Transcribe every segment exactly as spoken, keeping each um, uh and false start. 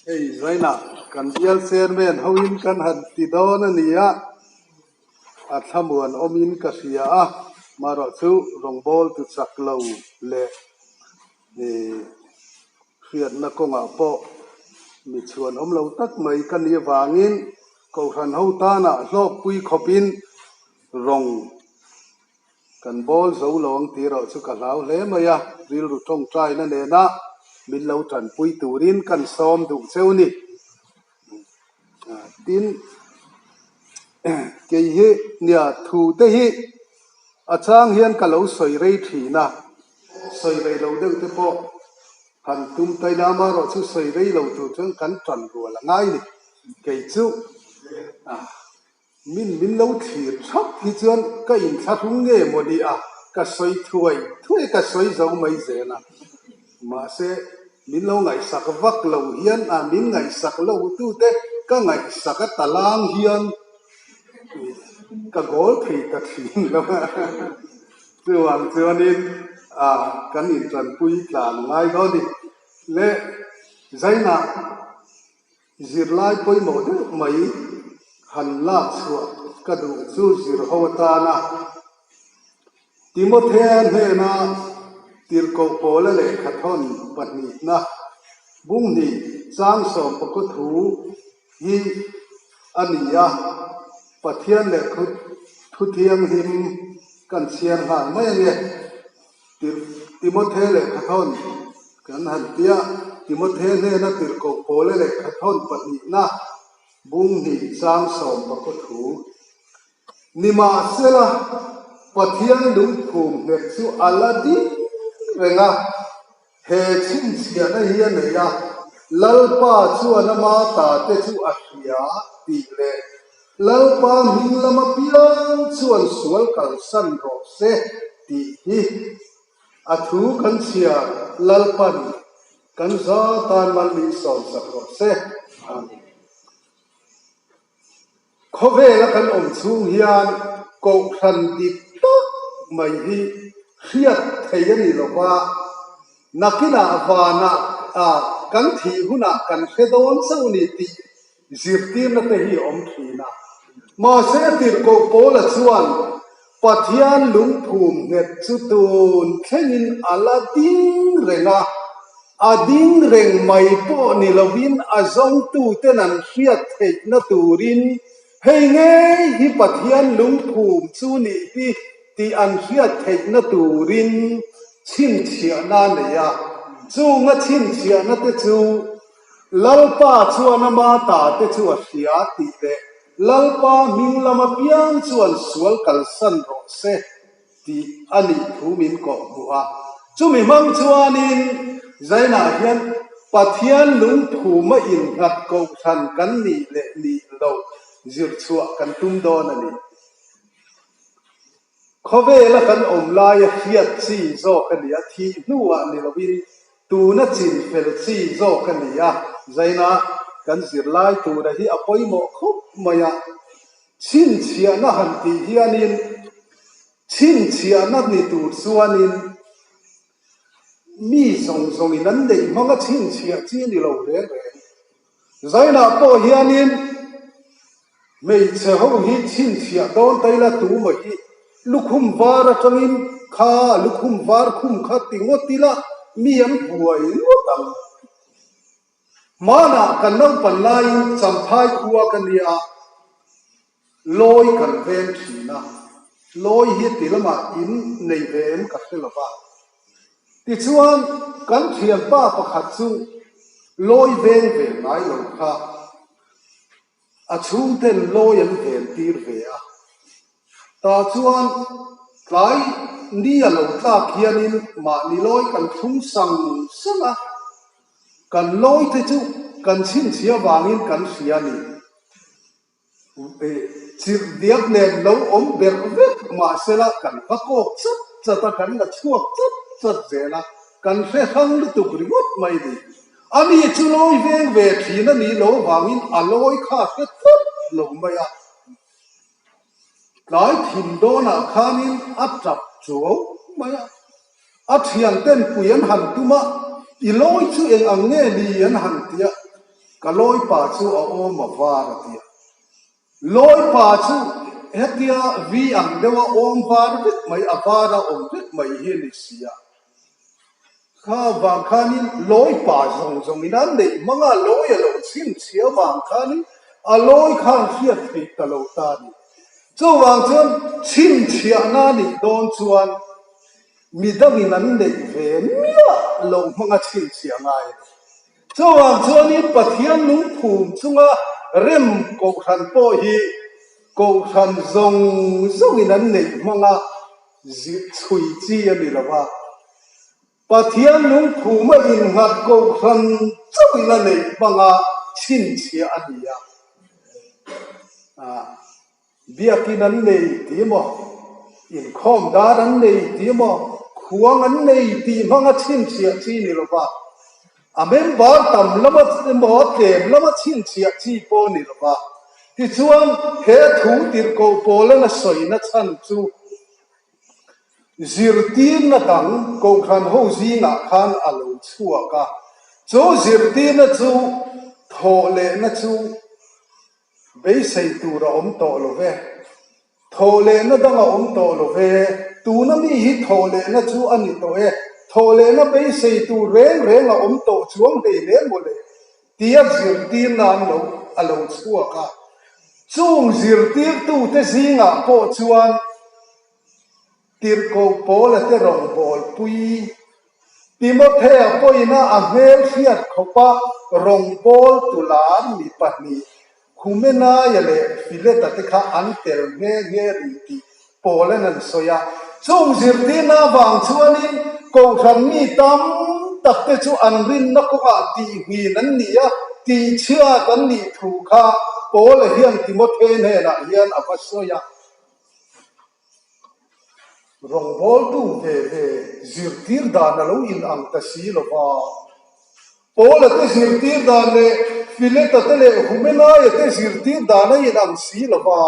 Hei, zaina kan bial chairman hoin kan han ti dawn a nia. A thlamuan awmin ka hria a, amarawh chu rawngbawltu chak lo le, eh, hriatna kawngah pawh mi chhuanawm lo tak mai ka nih avangin, kohran ho tana hlawkpui khawpin rawng kan bawl zo lo ang ti rawh chu ka hlau hle mai a, rilru ṭawngṭaina nena min lo ṭanpui turin kan sawm duh cheu ni. A, tin, kei hi nia thu te hi a chang hian ka lo sawi rei ṭhin a, sawi rei lo deuh te pawh han tum ta ila, amarawh chu sawi rei lo tur chuan kan ṭan rual a ngai ni. Kei chu, a, min, min lo thlir thap hi chuan ka inthlahrung nge maw ni a, ka sawi thuai thuai, ka sawi zo mai zel a. Mahse, min lo ngaihsak vak lo hian, a, min ngaihsak lo tu te ka ngaihsak a ta lang hian ka gawl thei ta thin lo. Chuvang chuanin, a, kan inṭanpui tlan ngai dawn ni. Le, zaina zirlai pawimawh deuh mai han lak chhuah ka duh chu zir ho atana Timothea hnena tirhkoh Paula lehkhathawn pahnihna, bung hnih, chang sawm pakua thu hi a ni a, Pathian leh thu, thu thianghlim kan chhiar nghal mai ang e. Tir-, Timothea lehkhathawn kan han tia, Timothea hnena tirhkoh Paula lehkhathawn pahnihna, bung hnih, chang sawm pakua thu. Nimahsela, Pathian lungphum nghet chu a la ding reng a, he chhinchhiahna hi a nei a, Lalpa chuan ama tate chu a hria tih leh Lalpa hming lam apiang chuan sual kalsan rawh se tih hi a thu kan chhiar Lalpan kan zatan mal min sawmsak rawh se. Amen. Khawvela kan awm chhung hian kohhran dik tak mai hi hriat theih a ni lo va, nakinah vanah, a, kan thih hunah kan hre dawn chauh ni tih zirtirna te hi a awm ṭhin a. Mahse, tirhkoh Paula chuan Pathian lungphum nghet chu tun thlengin a la ding reng a, a ding reng mai pawh ni lovin a zawngtuten an hriat theihna turin, hei ngei hi Pathian lungphum chu nih hi tih an hriat theihna turin chhinchhiahna a nei a. Chunga chhinchhiahna te chu Lalpa chuan ama tate chu a hria tih leh Lalpa hming lam apiang chuan sual kalsan rawh se tih a nih thu min kawhhmuh a. Chumi hmang chuanin zainah hian Pathian lungphuma innghat kohhran kan nih leh nih loh zir chhuah kan tum dawn a ni. Khawvela kan awm lai a hriat chi zawk a ni a, thih hnuah ni lovin tuna chinfel chi zawk a ni a, zaina kan zir lai tuna hi a pawimawh khawp mai a. Chhinchhiahna han tih hianin, chhinchhiahna ni tur chuanin mi zawng zawngin an neih hmang a, chhinchhiah chi a ni lo reng reng. Zainah pawh hianin hmeichhe ho hi chhinchhiah dawn ta ila, tumah hi lukhum var aṭangin kha, lukhum var khum kha ti ngawt ila mi an buai ngawt ang. Hmanah kan naupan laiin Champhai khua ka nia, lawi kan veng ṭhin a, lawi hi ti lamah in nei ve em ka hre lo va. Tichuan kan ṭhianpa pakhat chu lawi veng ve ngai lo kha, a chhungten lawi an ven tir ve a. Tah chuan tlai ni a lo tlak hianin mahni lawi kan thlung sang sang a, kan lawi te chu kan chhinchhiah vangin kan hria a ni. Eh, chirh diak nen lo awm ber vek mah sela kan va kawk chat chat a, kan la chhuak chat chat zel a, kan hre hrang lutuk ringawt mai ni. Ani chu lawi veng ve ṭhin a ni lo vangin a lawi kha hre tlat lo mai a. Tlai thim dawnah khanin a ṭap chuau mai a. A ṭhianten pui an han tum a, I lawi chu eng ang nge ni an han tia, ka lawipa chu a awm a var a tia. Lawipa chu hetia vi ang deuha awm var vek mai, a vara awm vek mai hi ni sia. Kha vang khanin lawipa zawng zawngin an neih hmanga lawi a lo chhinchhia vang khanin a lawi khan hriat theih ta lo ta ni. Chuvang chuan chhinchhiahna nih dawn chuan midangin an neih ve miah lo hmanga chhinchhiah ngai. Chuvang chuanin Pathian lungphum chunga rem kohhran pawh hi kohhran zawng zawngin an neih hmanga zi-, chhui chi a ni lo va. Pathian lungphuma innghat kohhran chauhin a neih hmanga chhinchhiah a ni a. A, biakin an nei ti maw, inkhawm dar an nei ti maw, khuang an nei ti hmanga chhinchhiah chi ni lo va. A member tam lama emaw tlem lama chhinchhiah chi pawh ni lo va. Tichuan he thu tirhkoh Paula'n a sawina chhan chu zirtirna dang kohhran ho zingah khan a lo chhuak a. Chu zirtirna chu thawhlehna chu beisei tur a awm tawh lo ve. Thawhlehna dang a awm tawh lo ve. Tuna mi hi thawhlehna chu a ni tawh e. Thawhlehna beisei tur reng reng a awm tawh chuang hlei le maw le tia zirtirna an lo, a lo chhuak a. Chung zirtirtute zingah pawh chuan tirhkoh Paula te rawngbawlpui, Timothea pawhin a hmel hriat khawpa rawngbawltu lar mi pahnih, Humenaia leh Fileta te kha an tel nghe nghe ri tih Paula'n an sawi a. Chung zirtirna vang chuanin kohhran mi tam tak te chu an rinna kawngah tih nghin an ni a, tih chhiat an nih thu kha Paula hian Timothea hnenah hian a va sawi a. Rawngbawltu ve ve zirtir dan a lo inang ta si lo va. Paula te zirtir dan leh Fileta te leh Humenaia te zirtir dan a inang si lo va.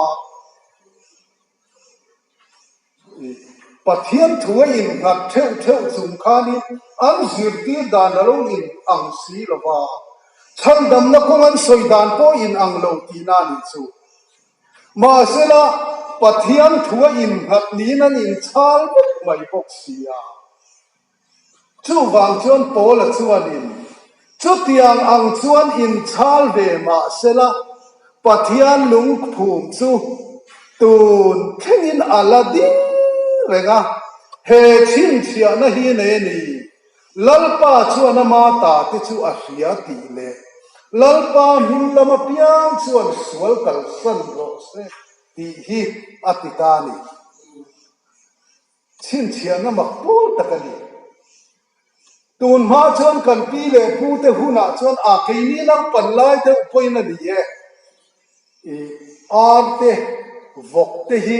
Pathian thu a innghat theuh theuh chung khanin an zirtir dan a lo inang si lo va. Chhandamna kawng an sawi dan pawh inang lo tihna a ni chu. Mahsela, Pathian thu a innghat niin an inchhal vek mai bawk si a. Chuvang chuan Paula chuanin, chutiang ang chuan inchhal ve mah sela, Pathian lungphum chu tun thlengin a la ding reng a. He chhinchhiahna hi nei a ni. Lalpa chuan ama ta te chu a hria tih leh Lalpa hming lam apiang chuan sual kalsan rawh se tih hi a ti ta a ni. Chhinchhiahna mak pawl tak a ni. Tun hma chuan kan pi leh pu te hunah chuan a keini lam pan lai deuh pawhin a ni e. I ar te, vawk te hi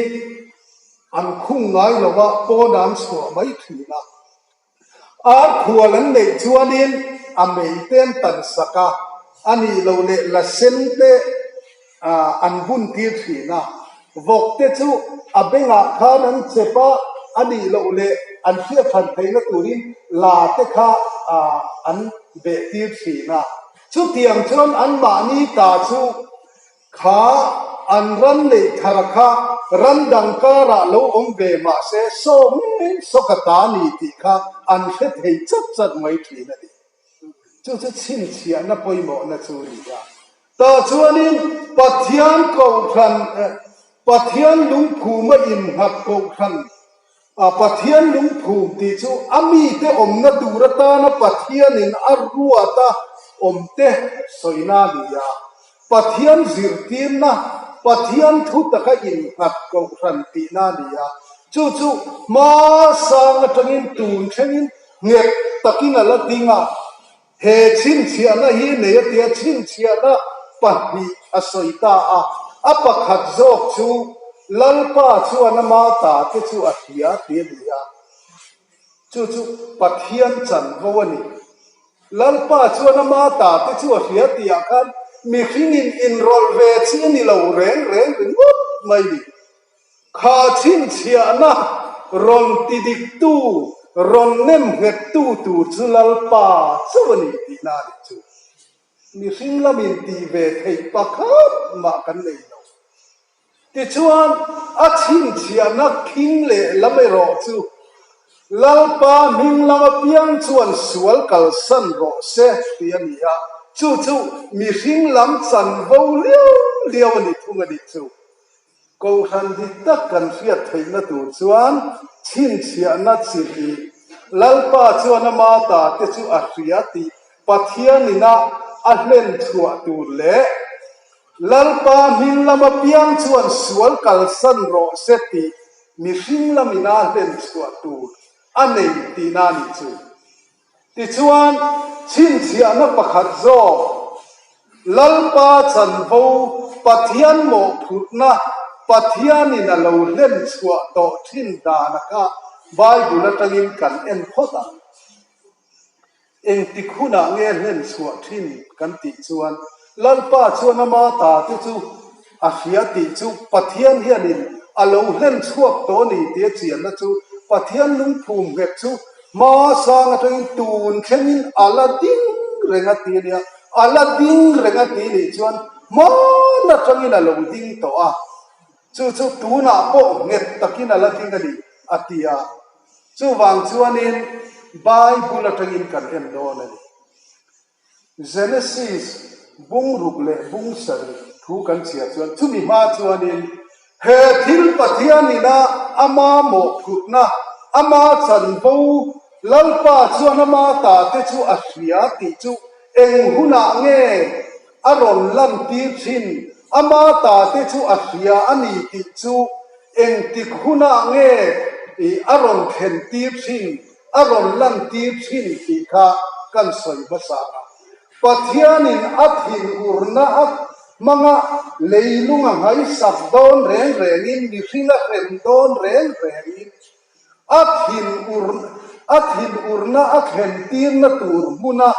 an khung ngai lova pawn an chhuah mai ṭhin a. Ar khual an neih chuanin a mei te an tan sak a, a nih loh leh la sen te, a, an bun tir ṭhin a. Vawk te chu a bengah khan an chep a, a nih loh leh an hriat hran theihna turin la te kha, a, an beh tir ṭhin a. Chutiang chuan anmahni ta chu kha an ran neih thar kha ran dang karah lo awm ve mah se, sawm ngei sawk a ta ni tih kha an hre thei chat chat mai ṭhin a ni. Chu chu chhinchhiahna pawimawhna chu ni a. Tah chuanin Pathian kohhran, eh, Pathian lungphuma innghat kohhran, a, Pathian lungphum tih chu a mite awmna tur atana Pathianin a ruata awm te sawina a ni a. Pathian zirtirna, Pathian thu taka innghat kohhran tihna a ni a. Chu chu hma sang aṭangin tun thlengin nghet takin a la ding a. He chhinchhiahna hi nei a tia, chhinchhiahna pahnih a sawi ta a. A pakhat zawk chu Lalpa chuan ama ta te chu a hria tih a ni a. Chu chu Pathian chanvo a ni. Lalpa chuan ama ta te chu a hria tihah khan mihringin inrawlh ve chi a ni lo reng reng ringawt mai ni. Kha chhinchhiahna rawn ti diktu rawn nem nghet tu tur chu Lalpa chauh a ni tihna a ni chu. Mihring lam inti ve thei pakhat mah kan nei lo. Tichuan, a chhinchhiahna khing leh lam erawh chu Lalpa hming lam apiang chuan sual kalsan rawh se ti a ni a. Chu chu mihring lam chanvo liau liau a ni thung a ni chu. Kohran dik tak kan hriat theihna tur chuan chhinchhiahna chi hi Lalpa chuan ama tate chu a hria tih Pathianin a hlen chhuah tur leh Lalpa hming lam apiang chuan sual kalsan rawh se tih mihring lamin a hlen chhuah tur a nei tihna a ni chu. Tichuan, chhinchhiahna pakhat zawk, Lalpa chanvo, Pathian mawhphurhna, Pathianin a lo hlen chhuah tawh ṭhin dan kha Bible aṭangin kan en phawt ang. Engtik hunah nge hlen chhuah ṭhin kan tih chuan, Lalpa chuan ama tate chu a hria tih chu Pathian hianin a lo hlen chhuak tawh a ni tih a chianna chu Pathian lungphum nghet chu hma sang aṭangin tun thlengin a la ding reng a ti a nia, a la ding reng a ti nih chuan hman aṭangin a lo ding tawh a. Chu chu tunah pawh nghet takin a la ding a ni a ti a. Chuvang chuanin Bible aṭangin kan en dawn a ni. Genesis bung ruk leh bung sarih thu kan chhiar chuan, chumi hma chuanin he thil Pathianin a ama mawhphurhna, ama chanvo, Lalpa chuan ama tate chu a hria tih chu eng hunah nge a rawn lantir ṭhin, ama tate chu a hria a ni tih chu engtik hunah nge i a rawn thlentir ṭhin, a rawn lantir ṭhin tih kha kan sawi hmasa a. Pathianin a thinurna a hmanga leilung a ngaisak dawn reng rengin, mihring a hrem dawn reng rengin, a thinur, a thinurna a thlentirna tur hmuna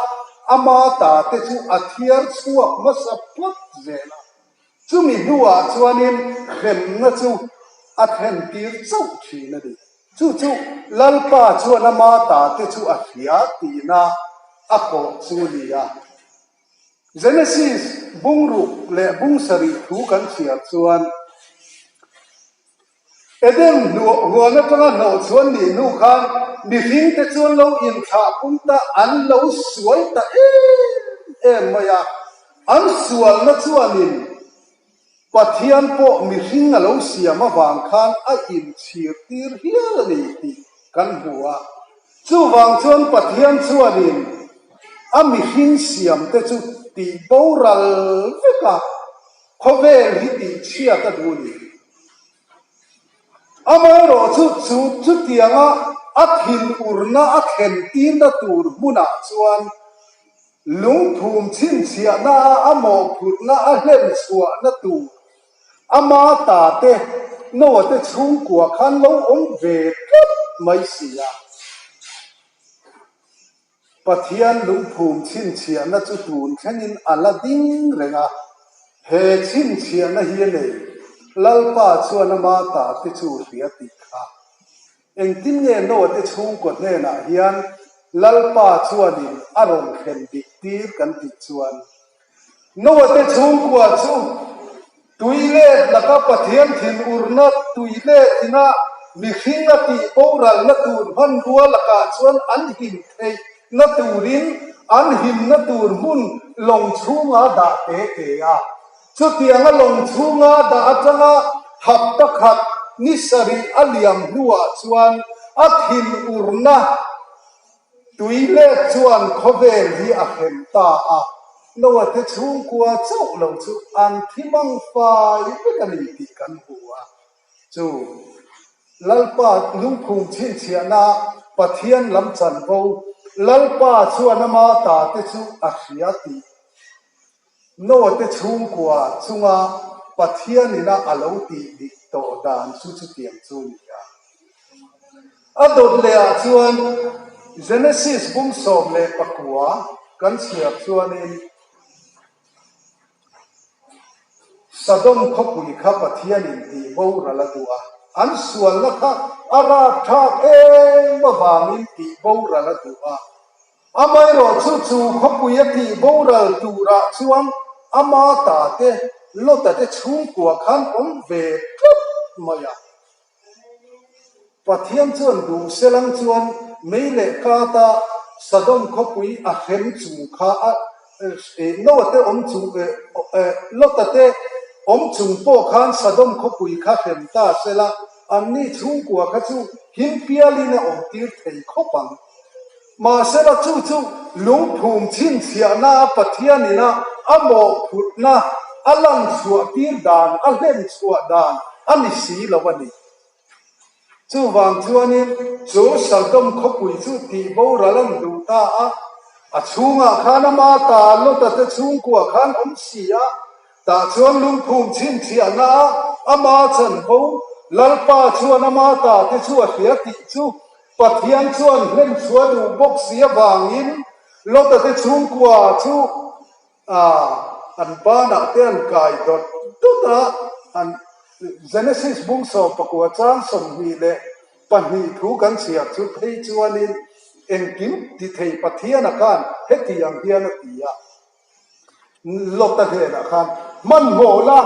ama tate chu a thiar chhuak hmasa phawt zel a. Chumi hnuah chuanin hremna chu a thlentir chauh ṭhin a ni. Chu chu Lalpa chuan ama tate chu a hria tihna a kawh chu a ni a. Genesis bung ruk leh bung sarih thu kan chhiar chuan, Eden hnuah huan aṭanga hnawh chhuah nih hnu khan mihringte chuan lo inthlahpung ta, an lo sual ta em em mai a. An sualna chuanin Pathian pawh mihring a lo siam avang khan a inchhirtir hial a ni tih kan hmu a. Chuvang chuan Pathian chuanin a mihring siamte chu tihboral vek a, khawvel hi tihchhiat a duh a ni. Amaherawhchu chu, chutianga a thinurna a thlentirna tur hmunah chuan lungphum chhinchhiahna a, a mawhphurhna a hlen chhuahna tur ama tate, Noa te chhungkua khan lo awm ve tlat mai si a. Pathian lungphum chhinchhiahna chu tun thlengin a la ding reng a. He chhinchhiahna hi a nei, Lalpa chuan ama tate chu hria tih kha. Engtin nge Noa te chhungkua hnenah hian Lalpa chuanin a rawn thlen dik tir kan tih chuan, Noa te chhungkua chu tuilet laka Pathian thinurna tuilet ina mihring a tihboralna tur hmanrua lakah chuan an him theihna turin an himna tur hmun lawng chhunga dah te te a. Chutianga lawng chhunga dah aṭanga hapta khat ni sarih a liam hnuah chuan a thinurna tuilet chuan khawvel hi a hrem ta a. Noa te chhungkua chauh lo chu an thi mang fai vek a ni tih kan hmu a. Chu Lalpa lungphum chhinchhiahna, Pathian lam chanvo, Lalpa chuan ama tate chu a hria tih Noa te chhungkua chunga Pathianin a lo tih dik tawh dan chu chutiang chu a ni a. A dawt lehah chuan Genesis bung sawm leh pakua kan chhiar chuanin Sodom khawpui kha Pathianin tihboral a duh a. An sualna kha a rap thak em avangin tihboral a duh a. Amaherawhchu chu khawpui a tihboral turah chuan ama tate Lota te chhungkua khan awm ve tlat mai a. Pathian chuan duh selang chuan mei leh kata Sodom khawpui a hrem chung kha a, eh, Noa te awm chung, eh, eh, Lota te awm chung pawh khan Sodom khawpui kha hrem ta sela, anni chhungkua kha chu him pialin a awm tir thei khawp ang. Mahsela chu chu lungphum chhinchhiahna a Pathianin a, a mawhphurhna, a lan chhuah tir dan, a hlen chhuah dan a ni si lo a ni. Chuvang chuanin chu Sodom khawpui chu tihboral an duh ta a. A chhungah khan ama ta Lota te chhungkua khan awm si a. Tah chuan lungphum chhinchhiahna a ama chanvo Lalpa chuan ama ta te chu a hria tih chu Pathian chuan hlen chhuah duh bawk si avangin Lota te chhungkua chu a, an banah te an kai dawt dawt a, an Genesis bung sawm pakua chang sawmhnih leh pahnih thu kan chhiar chu phei chuanin engkim ti thei Pathian a khan hetiang hian a ti a. Lota hnenah khan, hmanhmawh la,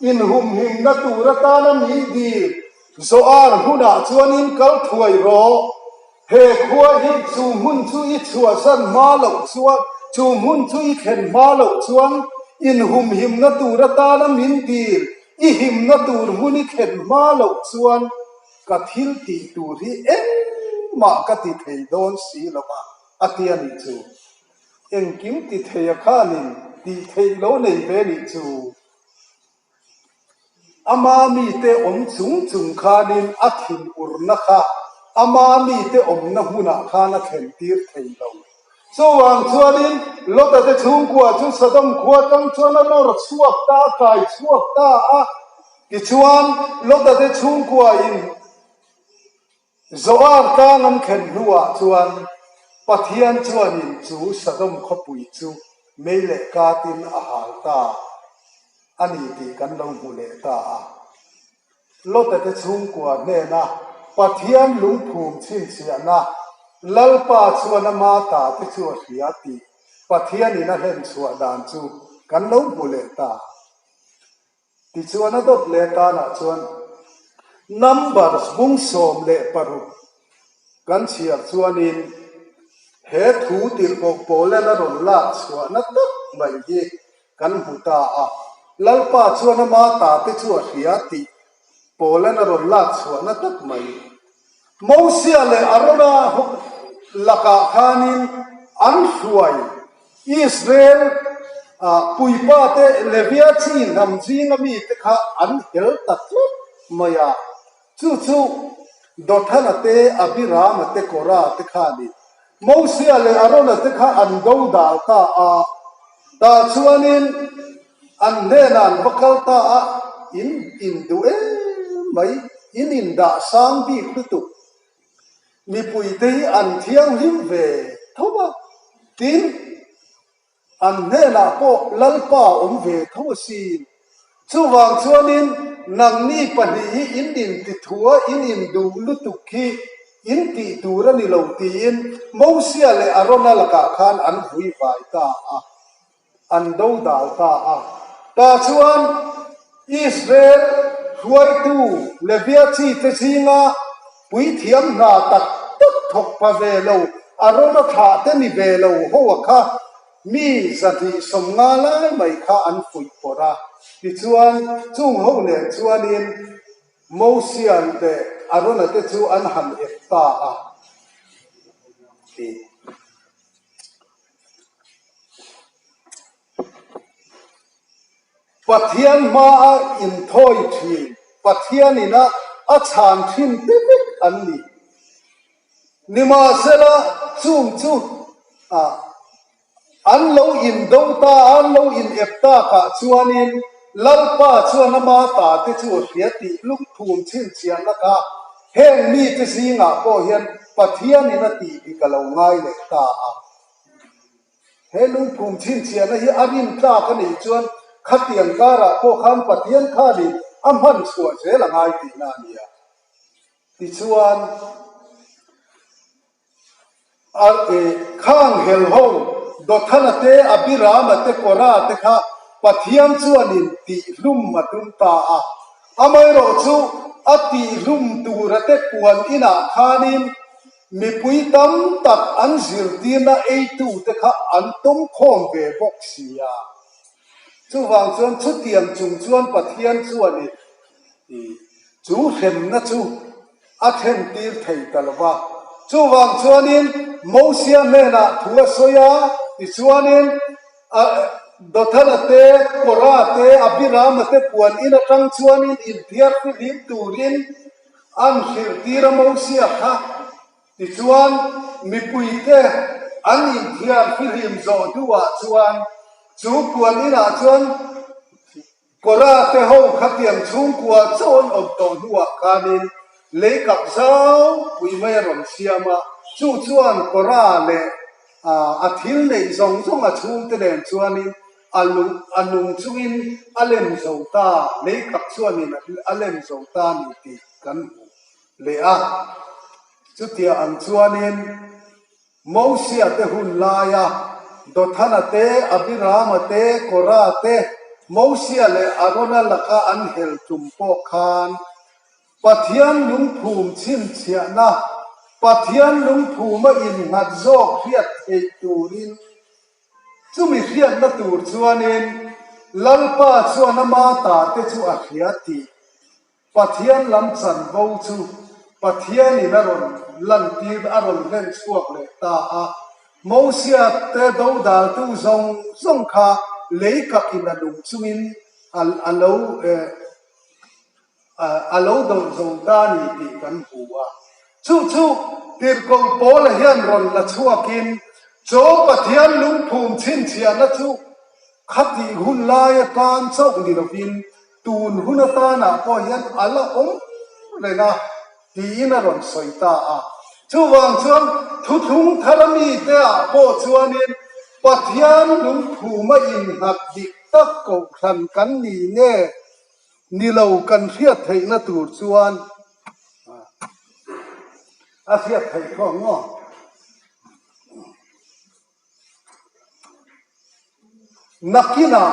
inhumhimna tur atana mi dil Zoar hmunah chuanin kal thuai rawh. He khua hi chu hmun chu i chhuahsan hma loh chuan, chu hmun chu i thlen hma loh chuan, inhumhimna tur atana min dil, i himna tur hmun i thlen hma loh chuan, ka thil tih tur hi engmah ka ti thei dawn si lo a, a ti a nih chu. Engkim ti thei a khanin tih theih lo nei ve nih chu. Ama mite awm chung chung khanin a thinurna kha ama mite awmna hmunah khan a thlen tir thei lo. Chuvang chuanin Lota te chhungkua chu Sodom khua tang chuan a nawr chhuak ta, a kai chhuak ta a. Tichuan Lota te chhungkua in Zoar tang an thlen hnuah chuan Pathian chuanin chu Sodom khawpui chu mei leh katin a hal ta a ni tih kan lo hmu leh ta a. Lota te chhungkua hnena Pathian lungphum chhinchhiahna Lalpa chuan ama ta te chu a hria tih Pathianin a hlen chhuah dan chu kan lo hmu leh ta. Tichuan a dawt leh tanah chuan Numbers bung sawm leh paruk kan chhiar chuanin he thu tirhkoh Paula'n a rawn lak chhuahna tak mai hi kan hmu ta a. Lalpa chuan ama ta te chu a hria tih Paula'n a rawn lak chhuahna tak mai. Mosia leh Arona lakah khanin an hruai Israel, a, puipa te Levia chi hnam zinga mi te kha an hel ta tlat mai a. Chu chu Dothana te, Abirama te, Kora te kha ni. Mosia leh Arona te kha an do dal ta a. Tah chuanin an hnenah an va kal ta a, in, in duh em mai, in indah sang bik lutuk. Mipui te hi an thianghlim ve tho a, tin an hnenah pawh Lalpa awm ve tho a si. Chuvang chuanin nangni pahnih hi in inti thua, in induh lutuk hi in tih tur a ni lo tiin Mosia leh Arona lakah khan an vuivai ta a. An do dal ta a. Tah chuan Israel hruaitu Levia chi te zinga puithiam hna tak tak thawk pha ve lo, Arona thlah te ni ve lo ho a kha mi zahnih sawmnga lai mai kha an fuih pawrh a. Tichuan chung ho nen chuanin Mosia leh Arona te chu an han ep ta a. Pathian hmaa inthawi ṭhin, Pathianin a, a chhan ṭhin te vek an ni. Nimahsela chung chu, a, an lo indo ta, an lo inep takah chuanin Lalpa chuan ama ta te chu a hria tih lungphum chhinchhiahna kha heng mi te zingah pawh hian Pathianin a tih bik a lo ngai leh ta a. He lungphum chhinchhiahna hi a rin tlak a nih chuan khatiang karah pawh khan Pathian khanin a hman chhuah zel a ngai tihna a nia. Tichuan, a, e, khang hel ho, Dothana te, Abirama te, Kora te kha Pathian chuan intihhlum a tum ta a. Amaherawhchu, a tihhlum tura te puan inah khanin mipui tam tak an zirtirna eitu te kha an tum khawm ve bawk si a. Chuvang chuan chutiang chung chuan Pathian chuan i, i, chu hremna chu a thlentir thei ta lo va. Chuvang chuanin Mosia hnenah thu a sawi a, tichuanin, a, Dothana te, Kora te, Abirama te puan in aṭang chuanin inthiar fihlim turin an hriltir a Mosia kha. Tichuan, mipuite an inthiar fihlim zawh hnuah chuan, chu puan inah chuan Kora te ho khatiang chhungkua chauh an awm tawh hnuah khanin leikak zaupui mai a rawn siam a. Chu chuan Kora leh, a, a thil neih zawng zawng a chhungte nen chuanin a lung, a nung chungin a lem zo ta, leikak chuanin a lem zo ta ni tih kan hmu leh a. Chutia ang chuanin Mosia te hun laia Dothana te, Abirama te, Kora te, Mosia leh Arona laka an hel tum pawh khan Pathian lungphum chhinchhiahna, Pathian lungphuma innghat zawk hriat theih turin, chumi hriatna tur chuanin Lalpa chuan ama ta te chu a hria tih Pathian lam chanvo chu Pathianin a rawn lantir, a rawn ven chhuak leh ta a. Mosia te dodaltu zawng zawng kha leikakin a nung chungin a, a lo, eh, a, a lo dawr zo ta ni tih kan hmu a. Chu chu tirhkoh Paula hian rawn la chhuakin, chu Pathian lungphum chhinchhiahna chu khati hun lai atan chauh ni lovin, tun hun atanah pawh hian a la awm reng a, tiin a rawn sawi ta a. Chuvang chuan thuthlung thara mite ah pawh chuanin Pathian lungphuma innghat dik tak kohhran kan ni nge ni lo kan hriat theihna tur chuan a hriat theih tho ang aw. Nakinah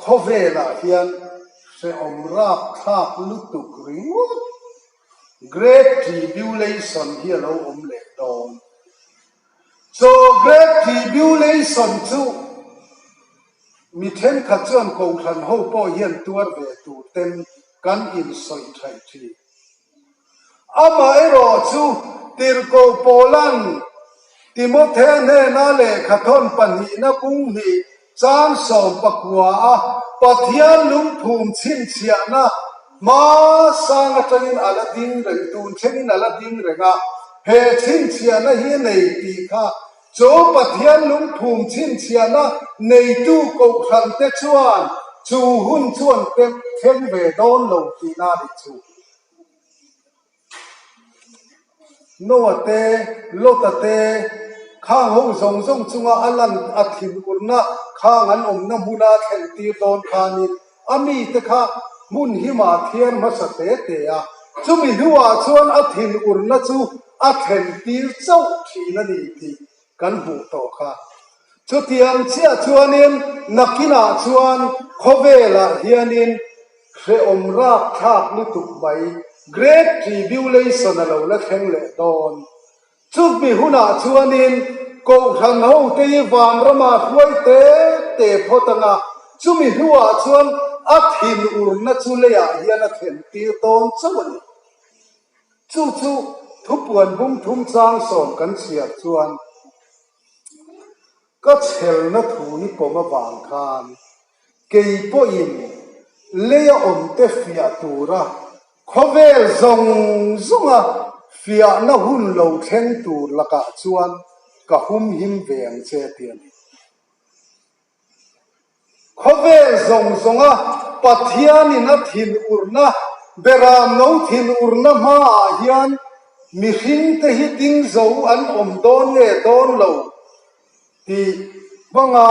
khawvelah hian hrehawm rapthlak lutuk ringawt Great Tribulation hi a lo awm leh dawn. Chu Great Tribulation chu mi ṭhenkhat chuan kohhran ho pawh hian tuar ve tur ten kan insawi thei ṭhin. Amaherawhchu, tirhkoh Paulan Timothe hnena lehkhathawn pahnihna bung hnih chang sawm pakua a Pathian lungphum chhinchhiahna hma sang aṭangin a la ding reng, tun thlengin a la ding reng a, he chhinchhiahna hi a nei tih kha chu Pathian lungphum chhinchhiahna neitu kohhran te chuan chu hun chuan thleng ve dawn lo tihna a ni chu. Noa te, Lota te, khang ho zawng zawng chunga a lan a thinurna khang an awmna hmuna thlentir dawn khanin a mi te kha hmun himah thiar hmasa tê tê a. Chumi hnuah chuan a thinurna chu a thlentir chauh ṭhin a ni tih kan hmuh tawh kha. Chutiang chiah chuanin nakinah chuan khawvelah hianin hrehawm rapthlak lutuk mai Great Tribulation a lo la thleng leh dawn. Chumi hunah chuanin kohhran ho te hi vanrama hruai tê tê phawt ang a, chumi hnuah chuan a thinurna chu leiah hian a thlentir dawn chauh a ni. Chu chu Thupuan bung thum chang sawm kan chhiar chuan ka chhelna thu ni pawm avang khan kei pawhin leia awm te fiah tura khawvel zawng zawnga fiahna hun lo thleng tur lakah chuan ka humhim ve ang che tih a ni. Khawvel zawng zawnga Pathianin a thinurna, beram lo thinurna hmaah hian mihringte hi ding zo an awm dawn nge dawn lo tih hmanga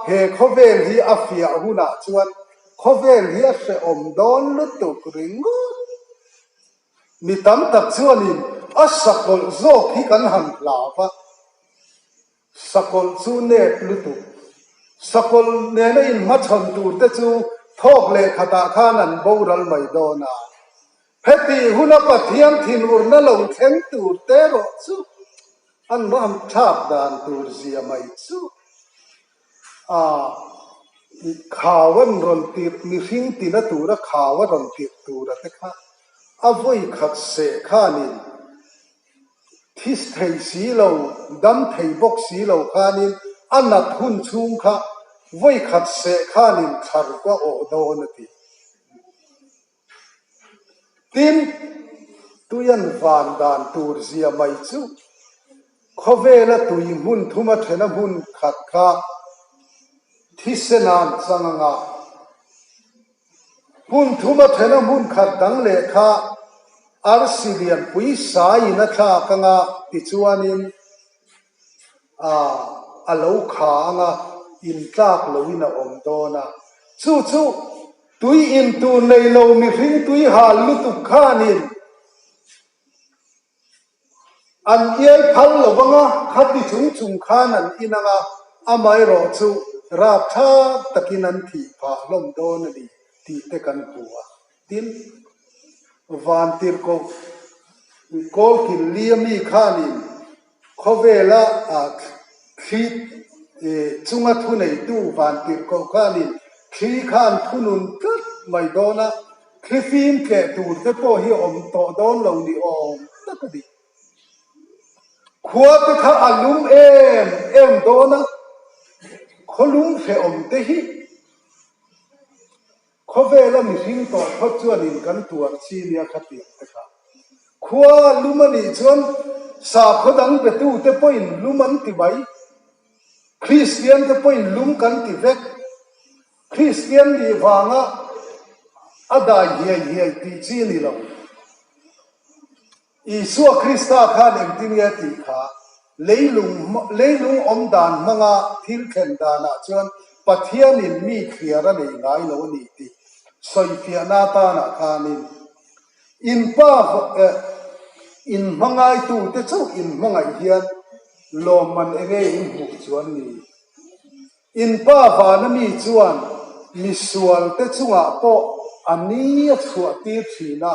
he khawvel hi a fiah hunah chuan khawvel hi a hrehawm dawn lutuk ringawt. Mi tam tak chuanin a sakawlh zawk hi kan han hlau a. Sakawlh chu nep lutuk. Sakawlh nena inhmachhawn tur te chu thawk leh khatah khan an boral mai dawn a. Heti huna Pathian thinurna lo thleng tur te rawh chu an ram thlak dan tur zia mai chu. A, khau an rawn tir, mihring tina tura khau a rawn tir tura te kha a vawi khat seh khanin thi thei si lo, dam thei bawk si lo khanin a nat hun chhung kha vawi khat seh khanin thla ruk a awh dawn a ti. Tin, tui an van dan tur zia mai chu khawvela tui hmun thuma thena hmun khat kha thisena an chang anga. Hmun thuma thena hmun khat dang leh kha arsi lianpui sain a thlak anga tichuanin a, a lo kha anga, intlak loin a awm dawn a. Chu chu tui in tur nei lo mihring tui hal lutuk khanin an iai phal lo anga, khati chung chung khan an in anga, amaherawhchu rapthlak takin an thih phah hlawm dawn a ni tih te kan hmu a. Tin, vantirhkoh Kawlkil Liami khanin khawvela, a, thli, e, chunga thuneitu vantirhkoh khanin thli khan thunun tlat mai dawn a, thli fim tleh tur te pawh hi a awm tawh dawn lo ni awm tak a ni. Khua te kha a lum em em dawn a, khaw lum hrehawm te hi khawvela mihring tawh phawt chuanin kan tuar chi nia khatiang te kha. Khua lum a nih chuan sakhaw dang petu te pawhin lum an ti mai. Kristian te pawhin lum kan ti vek. Kristian nih vanga a dai hiai hiai tih chi ni lo. Isua Krista khan engtin nge tih kha, leilung, leilung awm dan hmanga thil thlen danah chuan Pathianin mi thliar a nei ngai lo a ni tih sawifiahna tana khanin, in pa, eh, in hmangaitute chauh in hmangaih hian lawmman enge in hmuh chuan ni? In pa vana mi chuan misual te chungah pawh a ni a chhuah tir ṭhin a,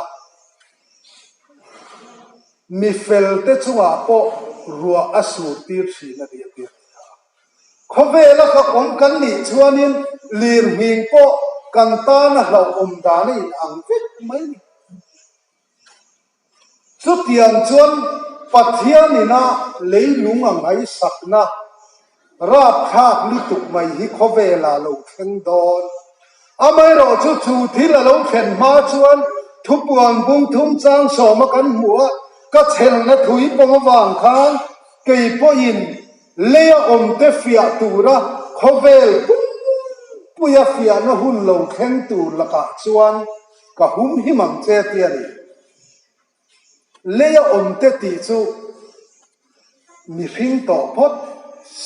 mi fel te chungah pawh ruah a sur tir ṭhin a ni a tir. Khawvela kha awm kan nih chuanin lirnghing pawh kan tana hlauhawm dan a inang vek mai ni. Chutiang chuan Pathianin a leilung a ngaisakna rapthlak lutuk mai hi khawvela lo thleng dawn. Amaherawhchu chu thil a lo thlen hma chuan Thupuan bung thum chang sawma kan hmu a, ka chhelna thui pawng avang khan kei pawhin leia awm te fiah tura khawvel pumpuia fiahna hun lo thleng tur lakah chuan ka humhim ang che tia ni. Leia awm te tih chu mihring tawh phawt,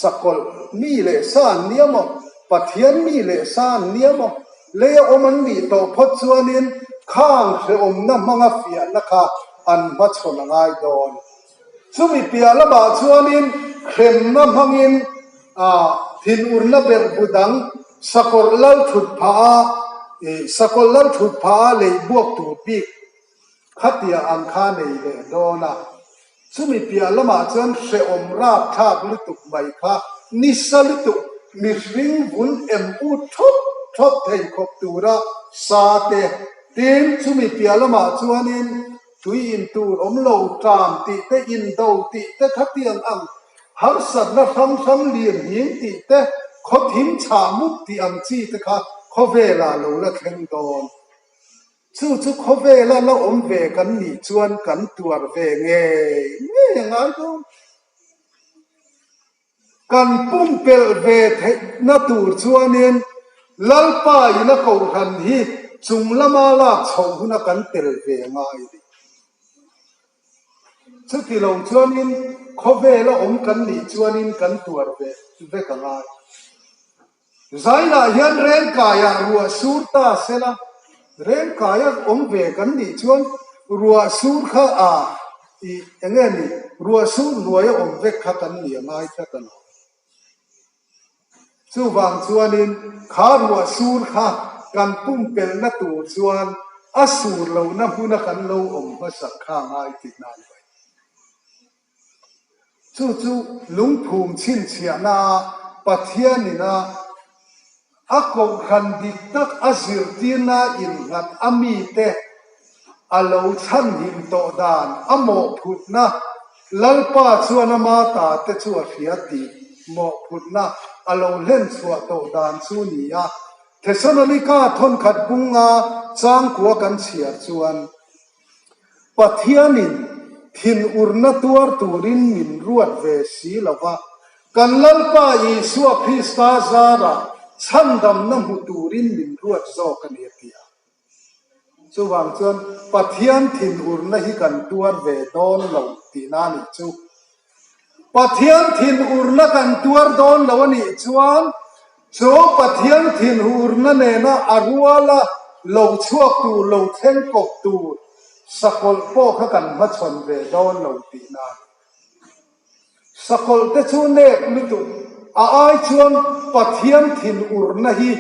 sakawlh mi leh sa an nia maw, Pathian mi leh sa an nia maw, leia awm an nih tawh phawt chuanin khang hrehawmna hmanga fiahna kha an hmachhawn a ngai dawn. Chumi piah lamah chuanin hremna hmangin, a, thinurna ber bu dang, sakawlh lal thut pha a, e, sakawlh lal thut pha a lei buak tur bik khatia ang kha nei leh dawn a. Chumi piah lamah chuan hrehawm rapthlak lutuk mai kha, nisa lutuk mihring vun em ut thawt thawt thei khawp tura sa te. Tin, chumi piah lamah chuanin tui in tur awm lo, ṭam tih te, indo tih te khatiang ang, harsatna hrang hrang lirnghing tih te, khawthim chhah muk tih ang chi te kha khawvela lo la thleng dawn. Chu chu khawvela la awm ve kan nih chuan kan tuar ve ngei ngei a ngai dawn. Kan pumpelh ve theihna tur chuanin Lalpa ina kohhran hi chung lama lak chhoh huna kan tel ve ngai a ni. Chuti lo chuanin khawvela awm kan nih chuanin kan tuar ve vek a ngai. Zainah hian rengkaia ruah sur ta sela, rengkaia awm ve kan nih chuan ruah sur kha a, i, eng nge ni, ruah sur hnuaia awm vek kha kan ni a ngai tlat a nawh. Chuvang chuanin kha ruah sur kha kan pumpelhna tur chuan a sur lohna hmuna kan lo awm hmasak kha a ngai tihna a ni. Chu chu lungphum chhinchhiahna Pathianin a, a kohhran dik tak a zirtirna innghat a mite a lo chhanhim tawh dan a mawhphurhna, Lalpa chuan ama tate chu a hria tih mawhphurhna a lo hlen chhuah tawh dan chu ni a. Thessalonika thawn khat bung nga chang kua kan chhiar chuan, Pathianin thinurna tuar turin min ruat ve si lova, kan Lalpa Isua Krista zara chhandamna hmu turin min ruat zawk a ni a ti a. Chuvang chuan Pathian thinurna hi kan tuar ve dawn lo tihna a nih chu. Pathian thinurna kan tuar dawn lo a nih chuan, chu Pathian thinurna nena a ruala lo chhuak tur, lo thleng kawp tur sakawlh pawh kha kan hmachhawn ve dawn lo tihna. Sakawlhte chu nek lutuk a ai chuan Pathian thinurna hi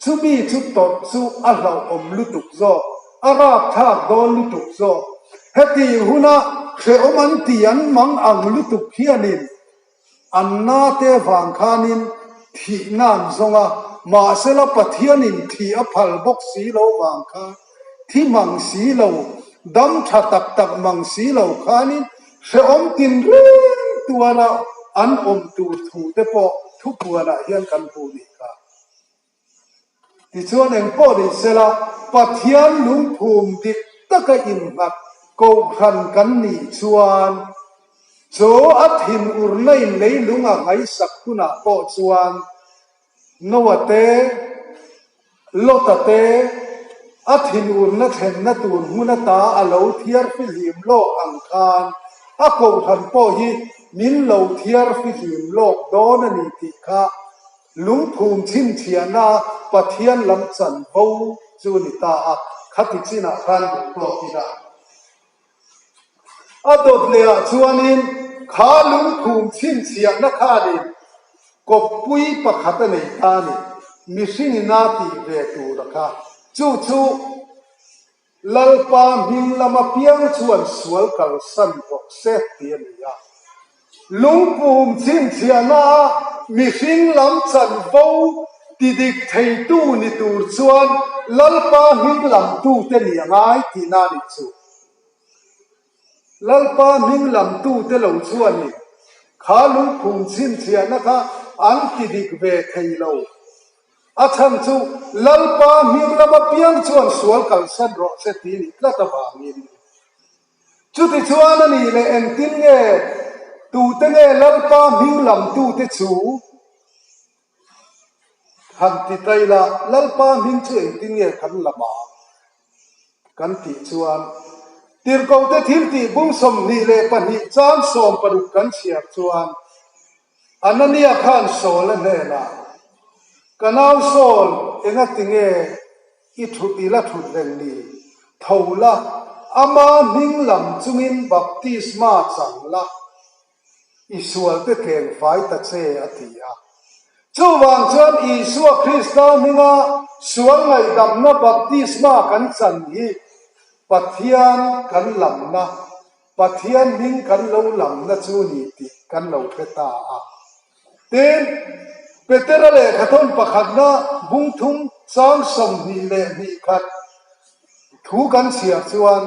chumi chu tawrh chu a hlauhawm lutuk zawk, a rapthlak dawn lutuk zawk. Heti huna hrehawm an ti an mang ang lutuk hianin, an nate vang khanin thihna an zawng a, mahsela Pathianin thih a phal bawk si lo vang khan, thi mang si lo, dam ṭha tak tak mang si lo khanin, hrehawm tinreng tuara an awm tur thu te pawh thupuanah hian kan hmu ni kha. Tichuan, engpawh ni sela, Pathian lungphum dik taka innghat kohhran kan nih chuan, chu a thinurna in leilung a ngaisak hunah pawh chuan, Noa te, Lota te, a thinurna thlenna tur hmun ata a lo thiar fihlim lawk ang khan, a kohhran pawh hi min lo thiar fihlim lawk dawn a ni tih kha lungphum chhinchhiahna Pathian lam chanvo chu ni ta a, khati chinah khan duh tawk ila. A dawt lehah chuanin kha lungphum chhinchhiahna khanin kawppui pakhat a nei ta a ni, mihringin a tih ve tur a kha. Chu chu Lalpa hming lam apiang chuan sual kalsan rawh se ti a ni a. Lungphum chhinchhiahna a mihring lam chanvo ti dik theitu ni tur chuan Lalpa hming lamtute ni a ngai tihna a ni chu. Lalpa hming lamtute lo chuanin kha lungphum chhinchhiahna kha an ti dik ve thei lo. A chhan chu Lalpa hming lam apiang chuan sual kalsan rawh se ti ni tlat avangin. Chuti chuan a ni leh engtin nge tute nge Lalpa hming lamtute chu han ti ta ila, Lalpa hming chu engtin nge kan lam a? Kan tih chuan, Tirhkohte thil tih bung sawmhnih leh pahnih chang sawm paruk kan chhiar chuan, Anania khan Saula hnenah, Ka nau Saul, engatinge i thut, i la thut reng ni? Tho la, ama hming lam chungin baptisma chang la, i sualte tlengfai ta che, a ti a. Chuvang chuan Isua Krista hminga sual ngaihdamna baptisma kan chan hi Pathian kan lamna, Pathian hming kan lo lamna chu ni tih kan lo hre ta a. Tin, Petera lehkhathawn pakhatna bung thum chang sawmhnih leh hnih khat thu kan chhiar chuan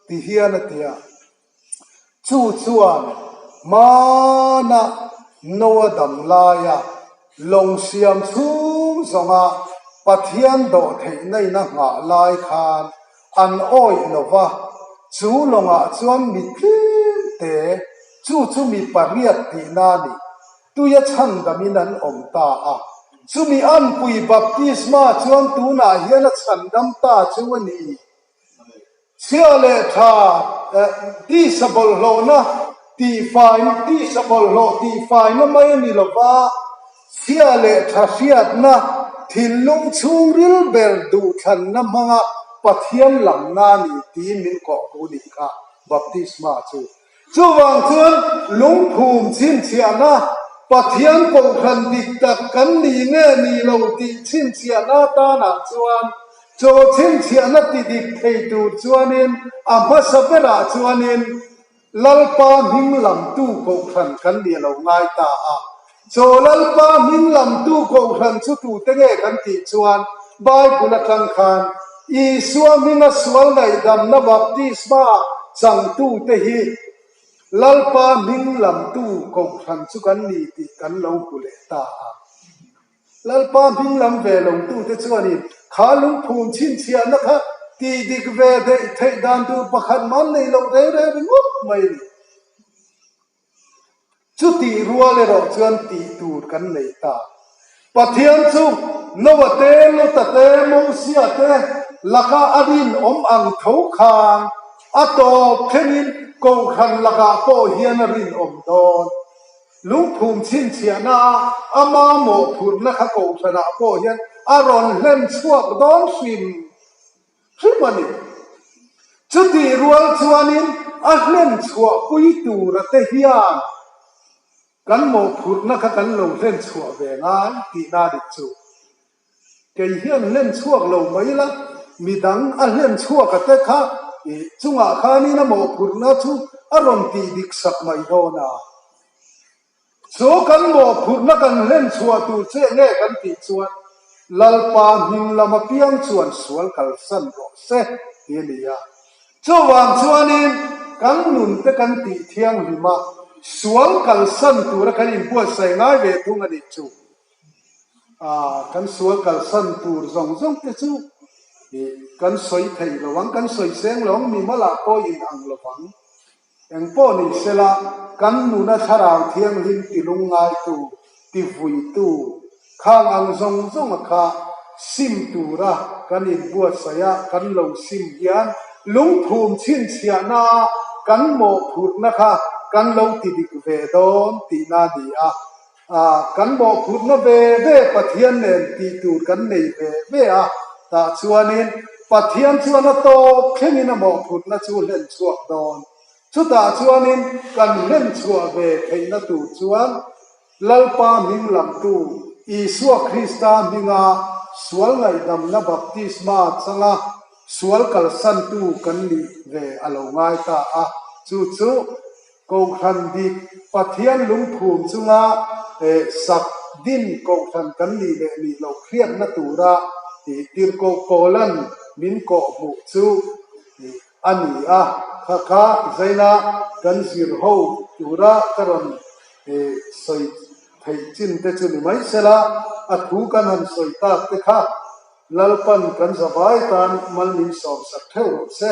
ti hian a ti a. Chu chuan hmana Noa dam laia lawng siam chhung zawnga Pathian dawhtheihna in a nghah lai khan an awih lo va, chu lawngah chuan mi tlem te, chu chu mi pariat tihna a ni, tuia chhandamin an awm ta a. Chumi anpui baptisma chuan tunah hian a chhandam ta chu a ni. Chhia leh ṭha, eh, tisa bawlhhlawhna tihfai, tisa bawlhhlawh tihfaina mai a ni lo va, chhia leh ṭha hriatna thinlung chhungril ber duhthlanna hmanga Pathian lamna ni ti min kawk bu ni kha baptisma chu. Chuvang chuan lungphum chhinchhiahna, Pathian kohhran dik tak kan ni nge ni lo tih chhinchhiahna tana chuan, chu chhinchhiahna ti dik thei tur chuanin, a hmasa berah chuanin Lalpa hming lamtu kohhran kan ni a lo ngai ta a. Chu Lalpa hming lamtu kohhran chu tute nge kan tih chuan, Bible aṭang khan Isua hminga sual ngaihdamna baptisma changtute hi Lalpa hming lamtu kohhran chu kan ni tih kan lo hmu leh ta a. Lalpa hming lam ve lotute chuanin kha lungphum chhinchhiahna kha ti dik ve theih, theih dan tur pakhat man nei lo reng reng ringawt mai ni. Chutih rual erawh chuan tih tur kan nei ta. Pathian chu Noa te, Lota te, Mosia te laka a rinawm ang tho khan, a tawp thlengin kohhran lakah pawh hian a rinawm dawn. Lungphum chhinchhiahna a, ama mawhphurhna kha kohhranah pawh hian a rawn hlen chhuak dawn hrim hrim a ni. Chutih rual chuanin a hlen chhuahpui tura te hian kan mawhphurhna kha kan lo hlen chhuah ve ngai tihna a ni chu. Kei hian hlen chhuak lo mai la, midang a hlen chhuak a te kha, i, chungah khanin a mawhphurhna chu a rawn tih dik sak mai dawn a. Chu kan mawhphurhna kan hlen chhuah tur chu eng nge kan tih chuan, Lalpa hming lam apiang chuan sual kalsan rawh se, tih a ni a. Chuvang chuanin kan nun te kan tih thianghlim a, sual kalsan tura kan inbuatsaih ngai ve thung a nih chu. A, kan sual kalsan tur zawng zawng te chu, i, kan sawi thei lo ang, kan sawi seng lo ang, mimalah pawh in ang lo ang. Engpawh ni sela, kan nuna Thlarau Thianghlim ti lungngai tu, ti vui tu, khang ang zawng zawng a kha sim tura kan inbuatsaih a, kan lo sim hian lungphum chhinchhiahna kan mawhphurhna kha kan lo ti dik ve dawn tihna a ni a. A, kan mawhphurhna ve ve Pathian nen tih tur kan nei ve ve a, tah chuanin Pathian chuan a tawp thlengin a mawhphurhna chu hlen chhuak dawn. Chutah chuanin kan hlen chhuah ve theihna tur chuan Lalpa hming lamtu Isua Krista hminga sual ngaihdamna baptisma changa sual kalsantu kan nih ve a lo ngai ta a. Chu chu Kohhran dik Pathian lungphum chunga, eh, sak din kohhran kan ni leh nih loh hriatna tura, eh, tirko Paulan min kawhhmuh chu, eh, a ni a. Kha kha zaina kan zir ho tura ka rawn, eh, sawi theih chin te chu ni mai sela, a thu kan han sawi tak te kha Lalpan kan zavai tan mal min sawm sak theuh rawh se.